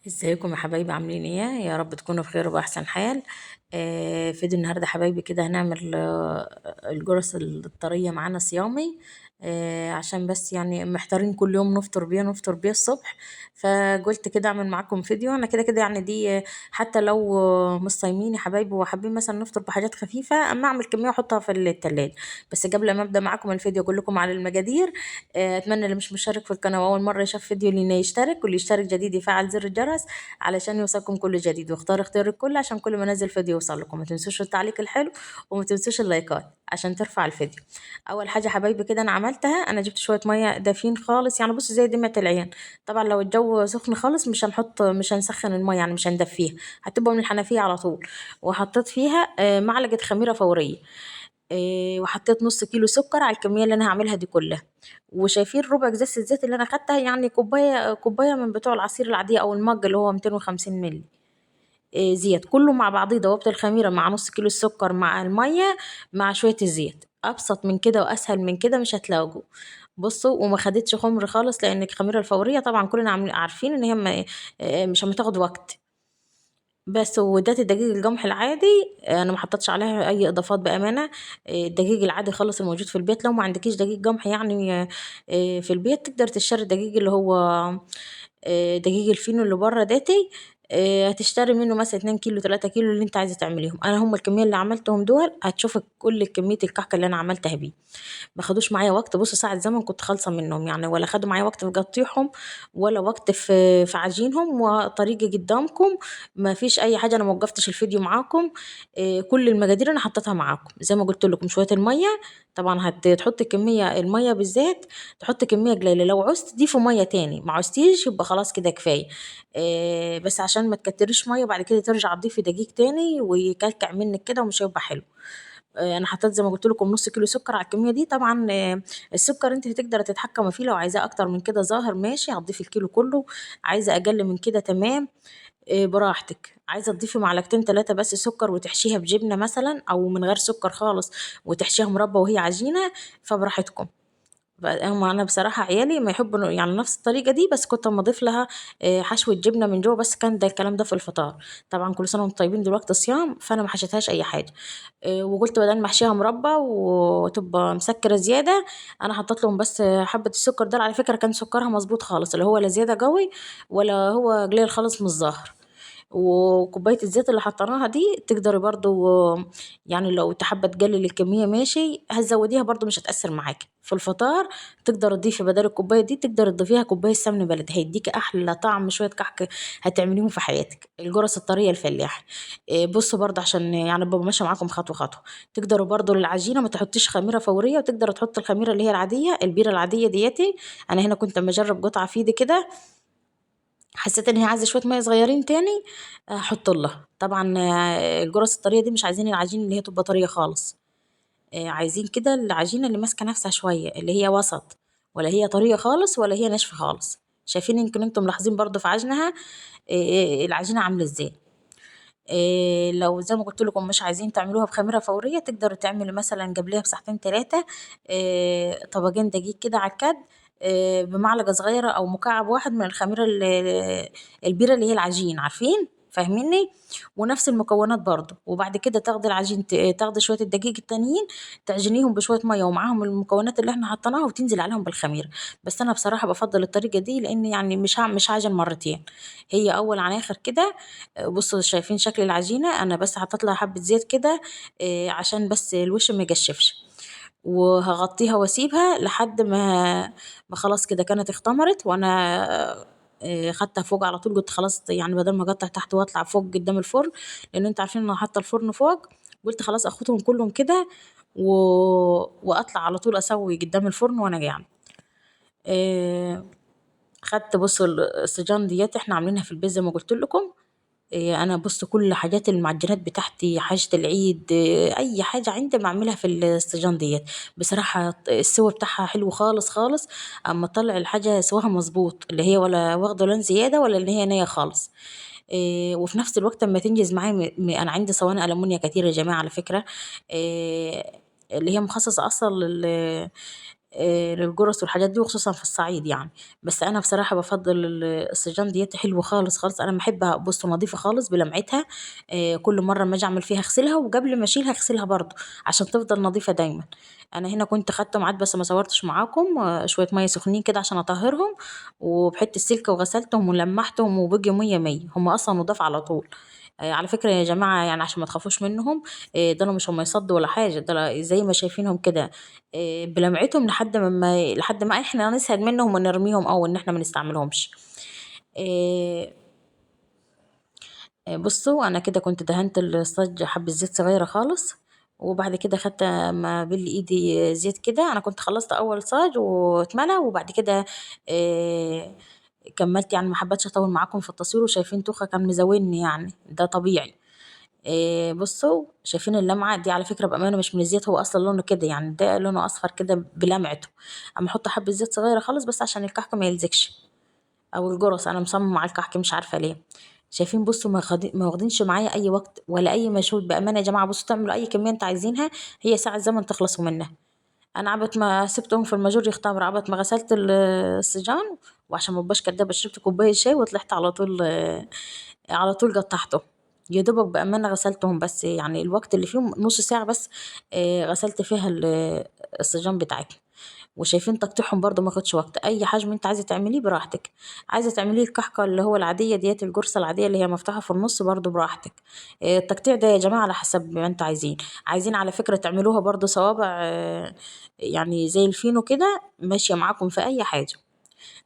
ازيكم يا حبايبي؟ عاملين ايه؟ يا رب تكونوا بخير وباحسن حال. فيديو النهارده حبايبي كده هنعمل الجرس الطريه معانا صيامي، عشان بس يعني محتارين كل يوم نفطر بيه نفطر بيه الصبح، فقلت كده اعمل معاكم فيديو. انا كده كده يعني دي حتى لو مش صايمين يا حبايبي وحابين مثلا نفطر بحاجات خفيفة، اما اعمل كمية واحطها في التلاجة. بس قبل ما ابدا معاكم الفيديو اقول لكم على المقادير. اتمنى اللي مش مشترك في القناة واول مرة يشوف فيديو لينا يشترك، واللي يشترك جديد يفعل زر الجرس علشان يوصلكم كل جديد، واختار اختيار الكل عشان كل ما انزل فيديو يوصل لكم. ما تنسوش التعليق الحلو وما تنسوش اللايكات عشان ترفع الفيديو. اول حاجة حبايبي كده انا عملتها، انا جبت شوية مية دافين خالص، يعني بصوا زي دمعه العين. طبعا لو الجو سخن خالص مش هنسخن المية، يعني مش هندفيها، هتبقى من الحنفية على طول. وحطيت فيها معلقه خميره فورية، وحطيت نص كيلو سكر على الكمية اللي انا هعملها دي كلها. وشايفين ربع ازازة الزيت اللي انا خدتها، يعني كوباية من بتوع العصير العادية او المج اللي هو 250 مللي. زيت كله مع بعضيه، دوبت الخميره مع نص كيلو السكر مع المية مع شوية الزيت. ابسط من كده واسهل من كده مش هتلاقوا. بصوا وما خدتش خمر خالص، لان الخميره الفورية طبعا كلنا عارفين ان هي مش هتاخد وقت. بس ودات الدقيق القمح العادي، انا ما حطيتش عليها اي اضافات بامانه. الدقيق العادي خالص الموجود في البيت، لو ما عندكيش دقيق قمح يعني في البيت تقدر تشتري الدقيق اللي هو دقيق الفينو اللي بره داتي، هتشتري منه مثلا 2 كيلو 3 كيلو اللي انت عايزه تعمليهم. انا هم الكمية اللي عملتهم دول هتشوفي كل كمية الكحكه اللي انا عملتها بيه. ما خدوش معايا وقت، بصوا ساعة زمن كنت خالصة منهم يعني، ولا خدوا معايا وقت في قطيعهم ولا وقت في عجينهم، وطريقي قدامكم ما فيش اي حاجة. انا ما وقفتش الفيديو معاكم، كل المقادير انا حطيتها معاكم زي ما قلت لكم. شوية المية طبعا هتحطي كمية المية بالذات، تحطي كمية قليله، لو عوزتي تضيفي مية تاني، ما عوزتيش يبقى خلاص كده كفاية. بس عشان ما تكتريش مية بعد كده ترجع تضيفي دقيق تاني ويكلكع منك كده ومش هيبقى حلو. انا حطيت زي ما قلت لكم نص كيلو سكر على الكمية دي. طبعا السكر انت تقدري تتحكمي فيه، لو عايزاه اكتر من كده ظاهر ماشي هتضيفي الكيلو كله، عايزه اقل من كده تمام، براحتك. عايزه تضيفي معلقتين 3 بس سكر وتحشيها بجبنه مثلا، او من غير سكر خالص وتحشيها مربى وهي عجينه، فبراحتكم. انا بصراحة عيالي ما يحبوا يعني نفس الطريقة دي، بس كنت اما اضيف لها حشوه جبنه من جوه، بس كان ده الكلام ده في الفطار. طبعا كل سنة وانتم طيبين، دلوقتي صيام فانا ما حشيتهاش اي حاجة. وقلت بدل ما احشيها مربى وتبقى مسكره زيادة، انا حطيت لهم بس حبه السكر ده. على فكرة كان سكرها مظبوط خالص، اللي هو لا زيادة قوي ولا هو قليل خالص من الظهر. وكوبايه الزيت اللي حطيناها دي تقدري برضو يعني لو تحبي تقللي الكمية ماشي، هتزوديها برضو مش هتاثر معاكي. في الفطار تقدر تضيفي بدل الكوباية دي تقدر تضيفيها كوباية سمن بلدي، هيديكي احلى طعم شوية كحك هتعمليهم في حياتك. الجرس الطريه الفلاحي. بصوا برضو عشان يعني ببقى ماشية معاكم خطوة خطوة. تقدروا برضو للعجينه ما تحطيش خميره فورية، وتقدروا تحطي الخميره اللي هي العادية، البيره العادية ديتي. انا هنا كنت اما اجرب قطعه في ايدي كده، حسيت ان هي عايزه شوية مية صغيرين تاني احط لها. طبعا الجرس الطريه دي مش عايزين العجين اللي هي تبقى طرية خالص، عايزين كده العجينة اللي ماسكه نفسها شوية، اللي هي وسط، ولا هي طرية خالص ولا هي ناشفة خالص. شايفين؟ يمكن انتم ملاحظين برضو في عجنها، العجينة عامله ازاي. لو زي ما قلت لكم مش عايزين تعملوها بخميره فورية، تقدروا تعملوا مثلا قبلها بساعتين 3، طبقين دقيق كده على الكد، بمعلقه صغيرة او مكعب واحد من الخميره البيره اللي هي العجين، عارفين؟ فاهميني؟ ونفس المكونات برضو. وبعد كده تاخدي العجين، تاخدي شوية الدقيق التانيين تعجنيهم بشوية مية ومعاهم المكونات اللي احنا حطيناها، وتنزل عليهم بالخميره. بس انا بصراحة بفضل الطريقة دي، لان يعني مش هعجن مرتين، هي اول عن اخر كده. بصوا شايفين شكل العجينة؟ انا بس حطيت لها حبه زيت كده، عشان بس الوش ما يجشفش، وهغطيها واسيبها لحد ما خلاص كده كانت اختمرت. وانا خدتها فوق على طول، قلت خلاص يعني بدل ما اقطع تحت واطلع فوق قدام الفرن، لان انتوا عارفين ان انا حاطه الفرن فوق، قلت خلاص اخدهم كلهم كده واطلع على طول اسوي قدام الفرن وانا جاية. خدت بصوا السجان ديت احنا عاملينها في البيت زي ما قلت لكم. انا بص كل حاجات المعجنات بتاعتي، حاجة العيد، اي حاجة عندي بعملها في السجان ديت. بصراحة السوا بتاعها حلو خالص خالص، اما تطلع الحاجة سواها مظبوط، اللي هي ولا واخده لون زيادة ولا اللي هي نيه خالص. وفي نفس الوقت اما تنجز معايا، انا عندي صواني ألمونيا كتير يا جماعة على فكرة، اللي هي مخصصة اصلا للجرس والحاجات دي، وخصوصا في الصعيد يعني. بس انا بصراحة بفضل السجان ديت، حلوة خالص خالص. انا بحبها، بصوا نظيفة خالص بلمعتها. كل مرة ما اجي اعمل فيها اغسلها، وقبل ما اشيلها اغسلها برضو عشان تفضل نظيفة دايما. انا هنا كنت خدت معاد بس ما صورتش معاكم، شوية مية سخنين كده عشان اطهرهم، وبحته سلكه وغسلتهم ولمعتهم وبقوا مية مية. هم اصلا نضاف على طول. على فكرة يا جماعة، يعني عشان ما تخافوش منهم، دول مش هم يصدوا ولا حاجة، دول زي ما شايفينهم كده، بلمعتهم لحد ما احنا نسهل منهم ونرميهم او ان احنا ما نستعملهمش. بصوا انا كده كنت دهنت الصاج حبة زيت صغيرة خالص، وبعد كده خدت ما بين ايدي زيت كده. انا كنت خلصت اول صاج واتملى، وبعد كده كملت، يعني ما حبيتش اطول معاكم في التصوير. وشايفين توخه كان مزودني، يعني ده طبيعي. بصوا شايفين اللمعة دي؟ على فكرة بامانه مش من الزيت، هو اصلا لونه كده، يعني ده لونه اصفر كده بلمعته. اما احط حبه زيت صغيرة خالص بس عشان الكحك ما يلزقش او الجرس. انا مصممه على الكحك مش عارفه ليه. شايفين؟ بصوا ما واخدينش معايا اي وقت ولا اي مجهود بامانه يا جماعة. بصوا تعملوا اي كمية انتوا عايزينها، هي ساعة زمن تخلصوا منها. انا عبت ما سبتهم في الماجور يختمر، عبت ما غسلت السجان، وعشان ما ابقاش كدابه شربت كوباية شاي وطلعت على طول، على طول قطعته. يا دوبك بامانه غسلتهم، بس يعني الوقت اللي فيهم نص ساعة بس، غسلت فيها السجان بتاعتنا. وشايفين تقطيعهم برضو ما خدش وقت. اي حجم انت عايزه تعمليه براحتك. عايزه تعمليه الكحكه اللي هو العادية ديت، الجرصه العادية اللي هي مفتوحة في النص برضو براحتك. التقطيع ده يا جماعة على حسب ما انتوا عايزين. عايزين على فكرة تعملوها برضو صوابع، يعني زي الفينو كده، ماشية معاكم في اي حاجة.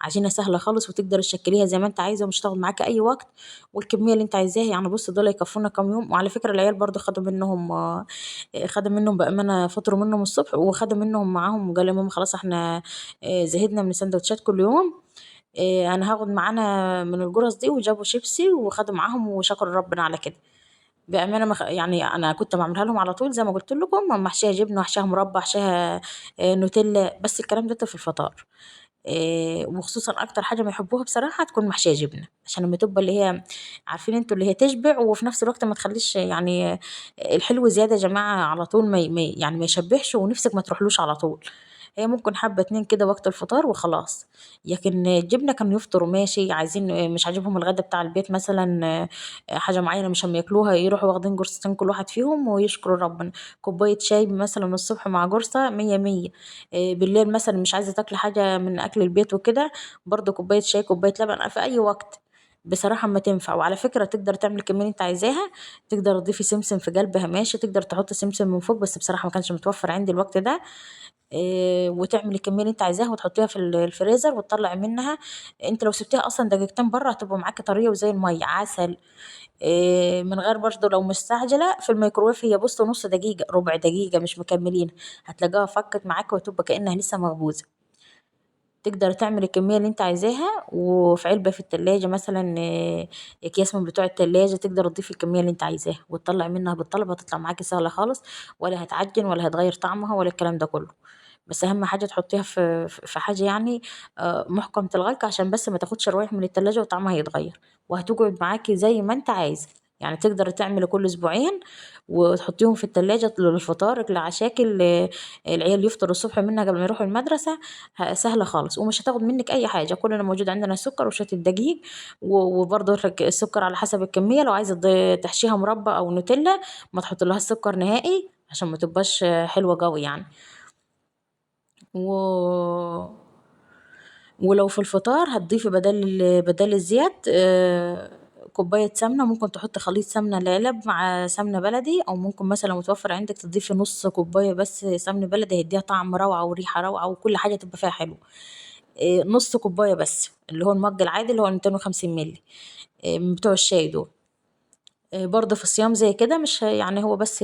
عجينه سهلة خالص وتقدر تشكليها زي ما انت عايزه، ومش هتاخد معاكي اي وقت، والكميه اللي انت عايزاها. يعني بصوا دول يكفونا كام يوم. وعلى فكرة العيال برضو خدوا منهم، خدوا منهم بامانه، فطروا منهم الصبح، وخدوا منهم معاهم وقالوا يا ماما خلاص احنا، زهدنا من السندوتشات كل يوم، انا هاخد معانا من الجرس دي. وجابوا شيبسي وخدوا معاهم وشكروا ربنا على كده بامانه. يعني انا كنت بعملها لهم على طول زي ما قلت لكم، محشيها جبنه، وحشاها مربى، حشاها، نوتيلا، بس الكلام ده في الفطار. وخصوصا اكتر حاجة ما يحبوها بصراحة تكون محشيه جبنه، عشان لما تبقى اللي هي عارفين انتوا اللي هي تشبع، وفي نفس الوقت ما تخليش يعني الحلو زيادة يا جماعة على طول، ما يعني ما يشبعش ونفسك ما تروحلوش على طول. هي ممكن حبه اتنين كده وقت الفطار وخلاص. لكن الجبنة كانوا يفطروا ماشي، عايزين مش عاجبهم الغدا بتاع البيت مثلا، حاجة معينة مش هم ياكلوها، يروحوا واخدين جرصتين كل واحد فيهم ويشكروا ربنا. كوباية شاي مثلا الصبح مع جرصه مية مية. بالليل مثلا مش عايزه تاكل حاجة من اكل البيت وكده، برضو كوباية شاي كوباية لبن في اي وقت بصراحة ما تنفع. وعلى فكرة تقدر تعمل الكمية اللي انت عايزاها، تقدر تضيفي سمسم في قلبها ماشي، تقدر تحط سمسم من فوق، بس بصراحة ما كانش متوفر عندي الوقت ده. وتعمل الكمية اللي انت عايزاها وتحطيها في الفريزر وتطلعي منها. انت لو سبتيها اصلا دقيقتين بره هتبقى معاكي طرية وزي المية عسل. من غير برضه لو مستعجلة في الميكروويف، هي بص نص دقيقة ربع دقيقة مش مكملين، هتلاقيها فكت معاك وتبقى كانها لسه مخبوزه. تقدر تعمل الكمية اللي انت عايزاها، وفي علبة في التلاجة مثلا، اكياس من بتوع التلاجة، تقدر تضيف الكمية اللي انت عايزاها وتطلع منها بالطلب، هتطلع معاكي سهلة خالص، ولا هتعجن ولا هتغير طعمها ولا الكلام ده كله. بس اهم حاجة تحطيها في حاجة محكمة الغلق، عشان بس ما تاخدش روايح من التلاجة وطعمها يتغير، وهتقعد معاكي زي ما انت عايزة. يعني تقدر تعمل كل اسبوعين وتحطيهم في التلاجة للفطار لعشاك، العيال يفطروا الصبح منها قبل ما يروحوا المدرسة. سهلة خالص ومش هتاخد منك أي حاجة. كلنا موجود عندنا السكر وشوية الدقيق، وبرضه السكر على حسب الكمية. لو عايزة تحشيها مربى أو نوتيلا ما تحط لها السكر نهائي عشان ما تبقاش حلوة قوي يعني. ولو في الفطار هتضيفي بدل الزيت، كوباية سمنة، ممكن تحطي خليط سمنة العلب مع سمنة بلدي، أو ممكن مثلا لو متوفر عندك تضيفي نص كوباية بس سمنة بلدي، هيديها طعم روعة وريحة روعة وكل حاجة تبقى فيها حلو. نص كوباية بس اللي هو المج العادي اللي هو 250 مللي، من بتوع الشاي دول. برضه في الصيام زي كده، مش يعني هو بس،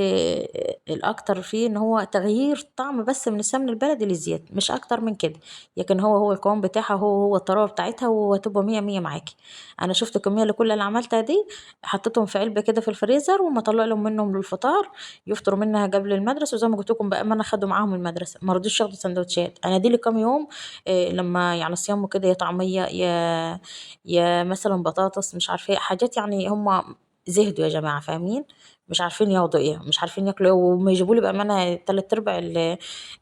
الأكتر فيه إن هو تغيير طعم بس من السمن البلدي للزيت، مش أكتر من كده، لكن هو القوام بتاعها، هو الطراوة بتاعتها، وهتبقى مية مية معاكي. أنا شفت الكمية اللي كل اللي عملتها دي حطيتهم في علبة كده في الفريزر، وما طلع لهم منهم للفطار يفطروا منها قبل المدرسة. وزي ما قلت لكم بقى، ما أنا خدوا معاهم المدرسة، ما رضوش ياخدوا سندوتشات. أنا دي لي كام يوم، لما الصيام وكده، يا طعمية يا مثلا بطاطس، مش عارفة إيه، حاجات هم زهدوا يا جماعة، فاهمين؟ مش عارفين ياخدوا ايه، مش عارفين ياكلوا ايه. وما يجيبوا لي بامانه تلات ارباع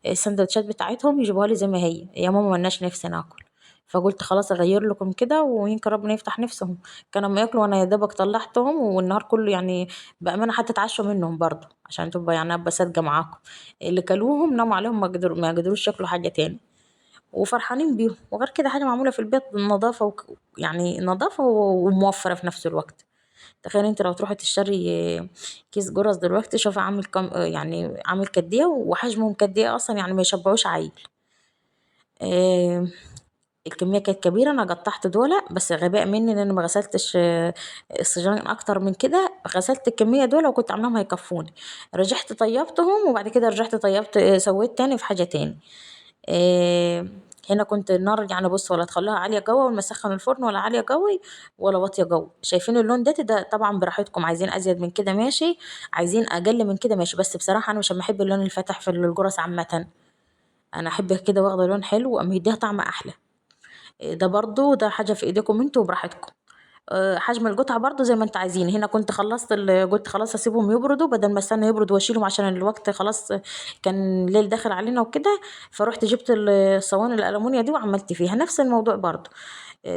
السندوتشات بتاعتهم يجيبوها لي زي ما هي، يا ماما ملناش نفس ناكل. فقلت خلاص اغير لكم كده ويمكن ربنا يفتح نفسهم. كانوا ما ياكلوا وانا يا دوبك طلعتهم، والنهار كله يعني بامانه حتى اتعشوا منهم برضه، عشان تبقى يعني ابقى صادقة معاكم. اللي كلوهم ناموا عليهم، ما قدروش ياكلوا حاجة تاني، وفرحانين بيهم. وغير كده حاجة معمولة في البيت نظافة يعني نظافة وموفره في نفس الوقت. تخيل انت لو تروحي تشتري كيس جرس دلوقتي، شوفي عامل كام، يعني عامل كدية وحجمه مكديه اصلا، يعني ما يشبعوش عيل. الكمية كانت كبيرة، انا قطعت دولة، بس غباء مني ان انا ما غسلتش السجان اكتر من كده. غسلت الكمية دولة وكنت عاملاهم هيكفوني، رجعت طيبتهم، وبعد كده رجعت طيبت، سويت تاني في حاجة تاني. هنا كنت النار يعني بص، ولا تخلوها عالية جوه ولا مسخن الفرن، ولا عالية قوي ولا واطية جوه. شايفين اللون ده؟ ده طبعا براحتكم، عايزين ازيد من كده ماشي، عايزين اقل من كده ماشي، بس بصراحة انا مش بحب اللون الفاتح في الجرس عامة، انا احب كده واخده لون حلو ومديها طعم احلى. ده برضو ده حاجة في ايديكم انتوا وبراحتكم. حجم القطعة برضو زي ما انتوا عايزين. هنا كنت خلصت قلت خلاص اسيبهم يبردوا بدل ما استنى يبرد واشيلهم، عشان الوقت خلاص كان الليل داخل علينا وكده. فروحت جبت الصواني الالومنيا دي وعملت فيها نفس الموضوع برضو.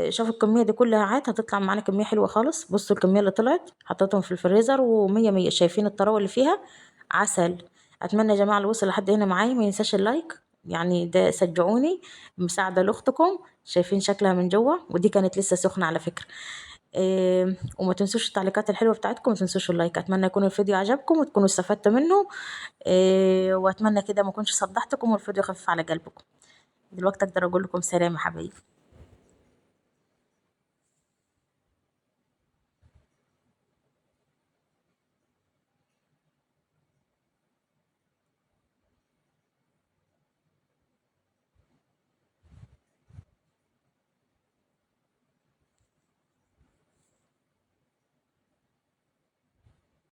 شوفوا الكمية دي كلها عاد هتطلع معانا كمية حلوة خالص. بصوا الكمية اللي طلعت، حطيتهم في الفريزر ومية مية. شايفين الطراوه اللي فيها؟ عسل. اتمنى يا جماعة اللي وصل لحد هنا معايا ما ينساش ال like، يعني ده شجعوني، مساعدة لاختكم. شايفين شكلها من جوه، ودي كانت لسه سخنة على فكرة. وما تنسوش التعليقات الحلوة بتاعتكم، وما تنسوش ال like. اتمنى يكون الفيديو عجبكم وتكونوا استفدتوا منه، واتمنى كده ما اكونش صدعتكم والفيديو خفيف على قلبكم. دلوقتي اقدر اقول لكم سلام يا حبايبي.